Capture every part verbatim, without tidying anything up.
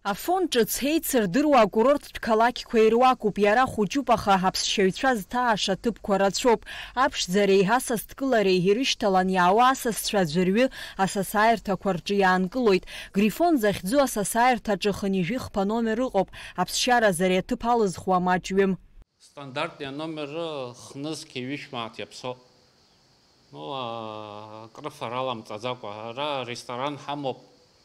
Афон ҿыц еицырдыруа акурорттә қалақьқәа ируакуп, иара хәыҷуп, аха аԥсшьаҩцәа зҭааша ҭыԥқәа рацәоуп. Аԥшӡареи асасдкылареи ирышьҭалан иаауа асасцәа аӡәырҩы асасааирҭақәа рҿы иаанкылоит. Грифон захьӡу асасааирҭаҿы хынҩажәи хԥа номер ыҟоуп, аԥсшьаразы ари аҭыԥ алызхуа маҷҩым. Стандартни аномеры хнызқьи ҩышә мааҭ иаԥсоуп. Ну, а, акрыфара аламҵаӡакәа, ара аресторан ҳамоуп.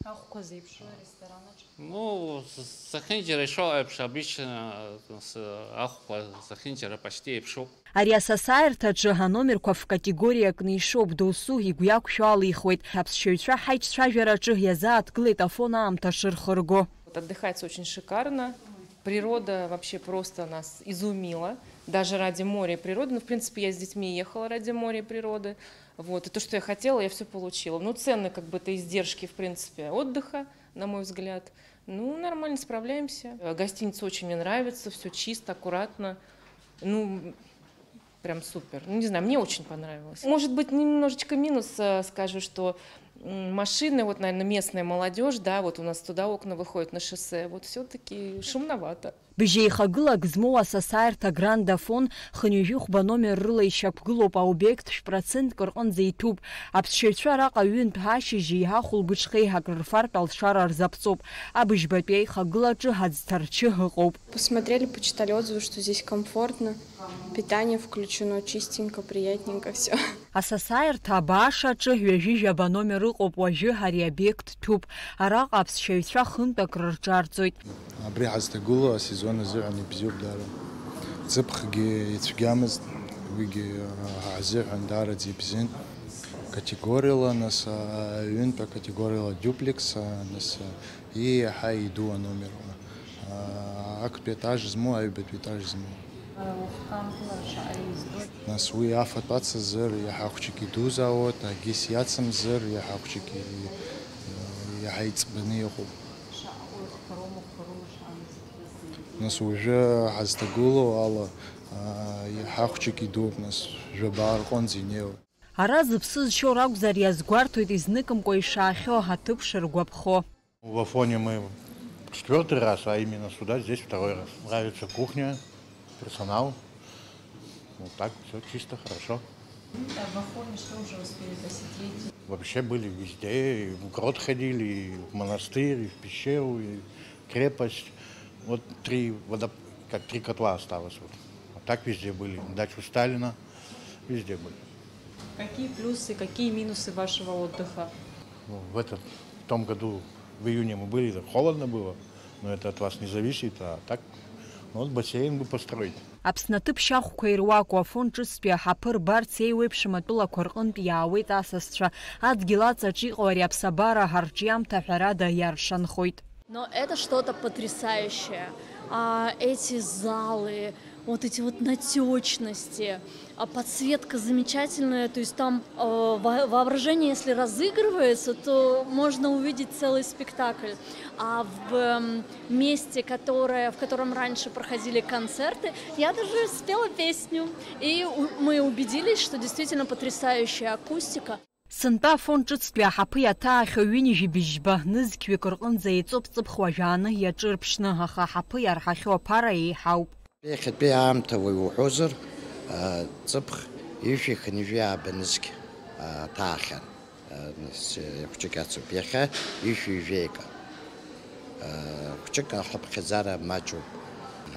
Ахәқәа зеиԥшу аресторанаҿ? Ну, з-, зехьынџьара ишоу еиԥш, обычно, с-, ахәқәа зехьынџьара почти еиԥшуп. Ари асасааирҭаҿы аномерқәа фкатегориакны ишоуп, досу игәы иақәшәо алихуеит. Аԥсшьаҩцәа ҳаиҿцәажәараҿы иазааҭгылеит Афон аамҭа шырхырго. Вот отдыхается очень шикарно. Природа вообще просто нас изумила. Даже ради моря и природы. Ну, в принципе, я с детьми ехала ради моря и природы. Вот. И то, что я хотела, я все получила. Ну, цены, как бы, это издержки, в принципе, отдыха, на мой взгляд. Ну, нормально справляемся. Э, гостиница очень мне нравится, все чисто, аккуратно. Ну, прям супер. Ну, не знаю, мне очень понравилось. Может быть, немножечко минус, э, скажу, что, м, машины, вот, наверное, местная молодежь, да, вот у нас туда окна выходят на шоссе, вот все-таки шумновато. Быжьеихагылак змоу асасааирҭа Гранд Афон хынҩажәи хәба номер рыла ишьақәгылоуп, аобиект шә-процентк рҟынӡа иҭәуп. Аԥсшьаҩцәа араҟа ҩынтә ашьыжьи ахәылбыҽхеи акрырфартә алшара рзаԥҵоуп. Абыжьбатәи аихагылаҿы аӡҭарчы ыҟоуп. Посмотрели, почитали отзывы, что здесь комфортно, питание включено, чистенько, приятненько все. Асасааирҭа абаашаҿы ҩажәи жәаба номер ыҟоуп, уажәы ари обиект ҭәуп. Араҟа аԥсшьаҩцәа хынтә акрырҿарҵоит. Абри ҳазҭагылоу асезон азыҳәан ибзиоуп даара. Ҵыԥхгьы ицәгьамызт, уигьы, а, ҳазыҳәан даараӡа ибзиан. Категориала, нас, а, ҩынтә акатегориала дуплекс, а, нас, а, иаҳа иду аномерла. А, актәи етаж змоу, аҩбатәи етаж змоу. Нас уи афатә ацызар, иаҳа хәҷык идузаауеит, агьыс иацымзар, иаҳа хәҷык и-, иаҳа иҵбаны иҟоуп. Нас уажәы ҳазҭагылоу ала, а, иаҳа хәҷык идууп, нас жәабаа рҟынӡа инеиуеит. Ара зыԥсы зшьо ракәзар, иазгәарҭоит изныкымкәа ишаахьоу аҭыԥ шыргәаԥхо. В Афоне мы четвёртый раз, а именно сюда, здесь второй раз. Нравится кухня, персонал. Вот так, все чисто, хорошо. А в Афоне что уже успели посетить? Вообще были везде, и в грот ходили, и в монастырь, и в пещеру, и крепость. Вот три водоп-, как три котла осталось. Вот. А так везде были. Дачу Сталина, везде были. Какие плюсы, какие минусы вашего отдыха? Ну, в этот, в том году, в июне мы были, так холодно было, но это от вас не зависит, а так, ну, вот бассейн бы построить. Аԥсны аҭыԥ шьахәқәа ируаку Афон ҿыцтәи аҳаԥы рбарц еиуеиԥшым атәылақәа рҟынтә иаауеит асасцәа. Адгьыл аҵаҿ иҟоу ари аԥсабара ҳарҿиамҭа ҳәарада иаршанхоит. Но это что-то потрясающее. А, эти залы, вот эти вот натёчности, а, подсветка замечательная, то есть там, э, во-, воображение, если разыгрывается, то можно увидеть целый спектакль. А в, м, месте, которое, в котором раньше проходили концерты, я даже спела песню. И у-, мы убедились, что действительно потрясающая акустика. Сынтәа Афон ҿыцтәи аҳаԥы иаҭаахьоу ҩынҩажәи быжьба нызқьҩык рҟынӡа еиҵоуп ҵыԥх уажәааны иаҿырԥшны, аха аҳаԥы иарҳахьоу аԥара еиҳауп. Иахьатәи аамҭа уаҩ уҳәозар, а, ҵыԥх ҩышәи хынҩажәи ааба нызқь, а, ҭаахьан. А, нас, э, хәҷык иацуп. Иахьа ҩышәи ҩажәеи акы. Хәҷык аҳаԥхьаӡара маҷуп.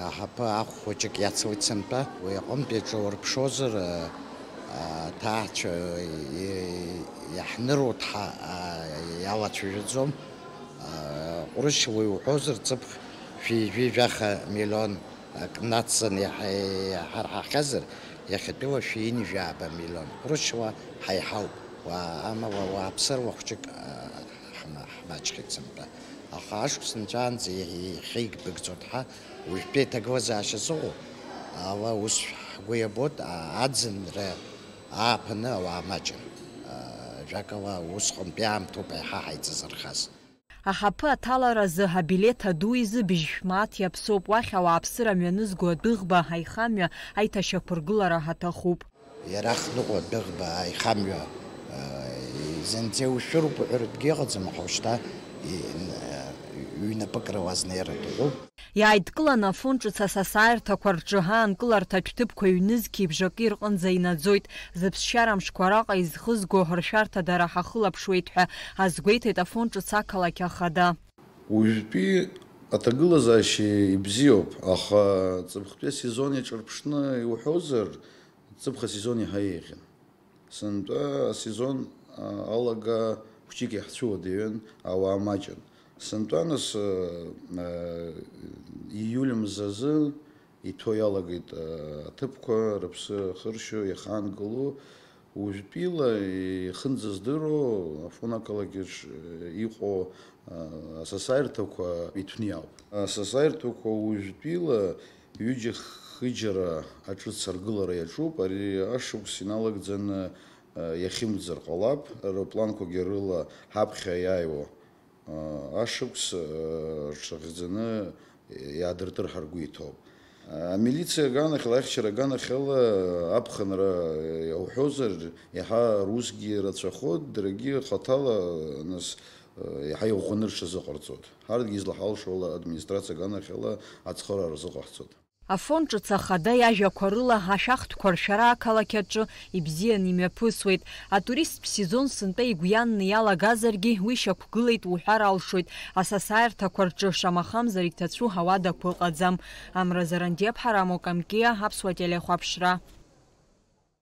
Аҳаԥы ахә хәыҷык иацлеит сынтәа. Уи аҟынтә иаҿурԥшозар, аҭаацәа иаҳныруа дҳа-, иалацәажәаӡом. Ҟәрышь уи уҳәозар, ҵыԥх шәи жәаха миллион ак нацҵаны иаҳа-, иаҳарҳахьазар, иахьатәиала шәи ҩынҩажәи ааба миллион ҟәрышьла ҳаиҳауп. Уа-, ама уа-, уааԥсыруа хәҷык, а, ҳма-, ҳмаҷхеит сынтәа. Аха ашықәс нҵәаанӡа иахьа-, иахьеигбыгӡо дҳа, уажәтәи аҭагылазаашьа зыҟоу ала ус ҳгәы иабоит, а-, аӡынра ааԥаны ауаа маҷын. А, жәакала, усҟантәи аамҭоуп еиҳа ҳаиҵазырхаз. Аҳаԥы аҭаларазы абилеҭ аду изы быжьшә мааҭ иаԥсоуп, уахь ауааԥсыра мҩанызго адәыӷба аихамҩа аиҭашьақәыргылара ҳаҭахуп. Иара ахныҟәа адәыӷба аихамҩа, а, зынӡа иушәыруп уҳәартәгьы ыҟаӡам, аха ушьҭа и-, н-, а, Ҩнапык рыла азнеира дыҟоуп. Иааидкыланы Афон ҿыц асасааирҭақәа рҿы аанкыларҭатә ҭыԥқәа ҩнызқьи бжаки рҟынӡа инаӡоит. Зыԥсшьара мшқәа раҟа изхызго ршәарҭадара ҳахылаԥшуеит ҳәа азгәеиҭеит Афон ҿыц ақалақь ахада. Уажәтәи аҭагылазаашьа ибзиоуп, аха ҵыԥхтәи асезон иаҿырԥшны иуҳәозар, ҵыԥх асезон иаҳа еиӷьын. Сынтәа асезон алага хәҷык иаҳцәыуадаҩын, ауаа маҷын. Сынтәа нас ииуль мзазы иҭәо иалагеит аҭыԥқәа рыԥсы ахыршьо иахаангыло. Уажәтәила ихынӡаздыруа Афон ақалақьаҿ иҟоу асасааирҭақәа иҭәны иаауп. Асасааирҭақәа уажәтәила ҩыџьа-хыџьара аҿыц аргылара иаҿуп. Ари ашықәс иналагӡаны иахьымӡар ҟалап, рыпланқәагьы рыла ҳаԥхьа иааиуа ашықәс рҽахьӡаны иаадыртыр ҳаргәы иҭоуп. Амилициа аганахьала, аихьчара аганахьала аԥхынра иауҳәозар, иаҳа русгьы рацәахоит, даргьы хаҭала нас иаҳа иӷәӷәаны рҽазыҟарҵоит. Ҳарҭгьы излаҳалшо ала администрациа аганахьала ацхыраара рзыҟаҳҵоит. Афон ҿыц ахада иажәақәа рыла ашәахтәқәа ршәара ақалақь аҿы ибзианы имҩаԥысуеит. Атуристтә сезон сынтәа игәианны иалагазаргьы, уи шьақәгылеит уҳәар алшоит. Асасааирҭақәа рҿы, шамахамзар, иҭацәу ҳауадақәа ыҟаӡам. Амра Зарандиаԥҳа, Рамо Камкиа, Аԥсуа телехәаԥшра.